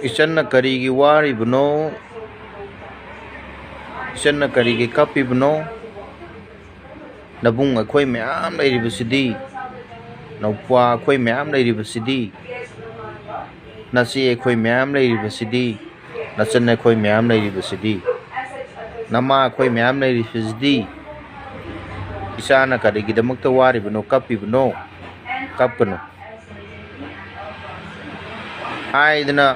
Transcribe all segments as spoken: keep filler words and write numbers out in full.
ꯏꯆꯟꯅ ꯀꯔꯤꯒꯤ ꯋꯥꯔꯤꯕꯅꯣ? ꯏꯆꯟꯅ ꯀꯔꯤꯒꯤ ꯀꯞꯄꯤꯕꯅꯣ? ꯅꯕꯨꯡ ꯑꯩꯈꯣꯏ ꯃꯌꯥꯝ ꯂꯩꯔꯤꯕꯁꯤꯗꯤ, ꯅꯧꯄ꯭ꯋꯥ ꯑꯩꯈꯣꯏ ꯃꯌꯥꯝ ꯂꯩꯔꯤꯕꯁꯤꯗꯤ, ꯅꯆꯦ ꯑꯩꯈꯣꯏ ꯃꯌꯥꯝ ꯂꯩꯔꯤꯕꯁꯤꯗꯤ, ꯅꯆꯟ ꯑꯩꯈꯣꯏ ꯃꯌꯥꯝ ꯂꯩꯔꯤꯕꯁꯤꯗꯤ, ꯅꯃꯥ ꯑꯩꯈꯣꯏ ꯃꯌꯥꯝ ꯂꯩꯔꯤꯕꯁꯤꯗꯤ, ꯏꯆꯥꯅ ꯀꯔꯤꯒꯤꯗꯃꯛꯇ ꯋꯥꯔꯤꯕꯅꯣ, ꯀꯞꯄꯤꯕꯅꯣ? ꯀꯞꯀꯅꯨ ꯍꯥꯏꯗꯅ,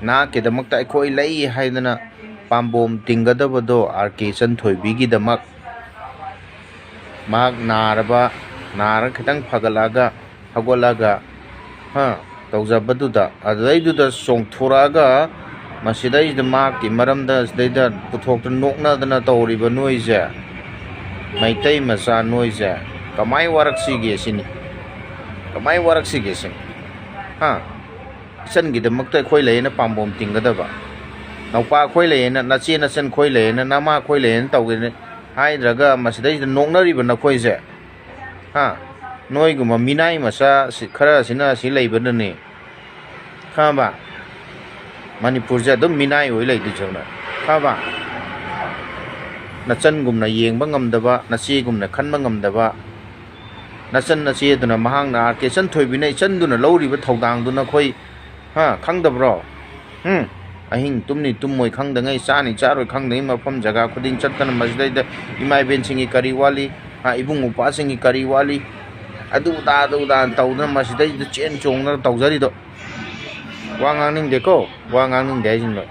ꯅꯍꯥꯛꯀꯤꯗꯃꯛꯇ ꯑꯩꯈꯣꯏ ꯂꯩ ꯍꯥꯏꯗꯅ ꯄꯥꯝꯕꯣꯝ ꯇꯤꯡꯒꯗꯕꯗꯣ ꯑꯥꯔ ꯀꯦ ꯏꯆꯟꯊꯣꯏꯕꯤꯒꯤꯗꯃꯛ꯫ ꯃꯍꯥꯛ ꯅꯥꯔꯕ, ꯅꯥꯔꯒ ꯈꯤꯇꯪ ꯐꯒꯠꯂꯛꯑꯒ, ꯍꯧꯒꯠꯂꯒ, ꯍꯥ, ꯇꯧꯖꯕꯗꯨꯗ, ꯑꯗꯨꯗꯩꯗꯨꯗ ꯆꯣꯡꯊꯣꯔꯛꯑꯒ ꯃꯁꯤꯗꯩꯁꯤꯗ ꯃꯍꯥꯛꯀꯤ ꯃꯔꯝꯗ ꯁꯤꯗꯩꯗ ꯄꯨꯊꯣꯛꯇꯅ ꯅꯣꯛꯅꯗꯅ ꯇꯧꯔꯤꯕ ꯅꯣꯏꯁꯦ, ꯃꯩꯇꯩ ꯃꯆꯥ ꯅꯣꯏꯁꯦ, ꯀꯃꯥꯏ ꯋꯥꯔꯛꯁꯤꯒꯦ ꯁꯤꯅꯤ? ꯀꯃꯥꯏ ꯋꯥꯔꯛꯁꯤꯒꯦ ꯁꯤꯅꯤ? ꯍꯥ? ꯏꯆꯟꯒꯤꯗꯃꯛꯇ ꯑꯩꯈꯣꯏ ꯂꯩꯌꯦꯅ ꯄꯥꯝꯕꯣꯝ ꯇꯤꯡꯒꯗꯕ, ꯅꯧꯄꯥ ꯑꯩꯈꯣꯏ ꯂꯩꯌꯦꯅ, ꯅꯆꯦ ꯅꯆꯟ ꯑꯩꯈꯣꯏ ꯂꯩꯌꯦꯅ, ꯅꯃꯥ ꯑꯩꯈꯣꯏ ꯂꯩꯌꯦꯅ ꯇꯧꯒꯦꯅ ꯍꯥꯏꯗ꯭ꯔꯒ ꯃꯁꯤꯗꯩꯁꯤꯗ ꯅꯣꯛꯅꯔꯤꯕ ꯅꯈꯣꯏꯁꯦ, ꯍꯥ? ꯅꯣꯏꯒꯨꯝꯕ ꯃꯤꯅꯥꯏ ꯃꯆꯥ ꯁꯤ-, ꯈꯔ ꯑꯁꯤꯅ ꯑꯁꯤ ꯂꯩꯕꯅꯅꯤ, ꯈꯪꯉꯕ? ꯃꯅꯤꯄꯨꯔꯁꯦ ꯑꯗꯨꯝ ꯃꯤꯅꯥꯏ ꯑꯣꯏ ꯂꯩꯗꯣꯏꯁꯦ, ꯈꯪꯉꯕ? ꯅꯆꯟꯒꯨꯝꯅ ꯌꯦꯡꯕ ꯉꯝꯗꯕ, ꯅꯆꯦꯒꯨꯝꯅ ꯈꯟꯕ ꯉꯝꯗꯕ, ꯅꯆꯟ ꯅꯆꯦꯗꯨꯅ, ꯃꯍꯥꯛꯅ, ꯑꯥꯔ ꯀꯦ ꯏꯆꯟꯊꯣꯏꯕꯤꯅ ꯏꯆꯟꯗꯨꯅ ꯂꯧꯔꯤꯕ ꯊꯧꯗꯥꯡꯗꯨ ꯅꯈꯣꯏ, ꯍꯥ, ꯈꯪꯗꯕ꯭ꯔꯣ? ꯎꯝ? ꯑꯍꯤꯡ ꯇꯨꯝꯅꯤ ꯇꯨꯝꯃꯣꯏ ꯈꯪꯗꯉꯩ, ꯆꯥꯅꯤ ꯆꯥꯔꯣꯏ ꯈꯪꯗꯉꯩ ꯃꯐꯝ ꯖꯒꯥ ꯈꯨꯗꯤꯡ ꯆꯠꯇꯅ ꯃꯁꯤꯗꯩꯗ ꯏꯃꯥ ꯏꯕꯦꯟꯁꯤꯡꯒꯤ ꯀꯔꯤ ꯋꯥꯠꯂꯤ, ꯍꯥ, ꯏꯕꯨꯡ ꯃꯧꯄ꯭ꯋꯥꯁꯤꯡꯒꯤ ꯀꯔꯤ ꯋꯥꯠꯂꯤ, ꯑꯗꯨ ꯑꯗꯥ, ꯑꯗꯨ ꯑꯗꯥ ꯇꯧꯗꯅ ꯃꯁꯤꯗꯩꯗ ꯆꯦꯟ ꯆꯣꯡꯗꯅ ꯇꯧꯖꯔꯤꯗꯣ꯫ ꯋꯥ ꯉꯥꯡꯅꯤꯡꯗꯦꯀꯣ, ꯋꯥ ꯉꯥꯡꯅꯤꯡꯗꯦ ꯍꯥꯏꯁꯤꯡꯗꯣ꯫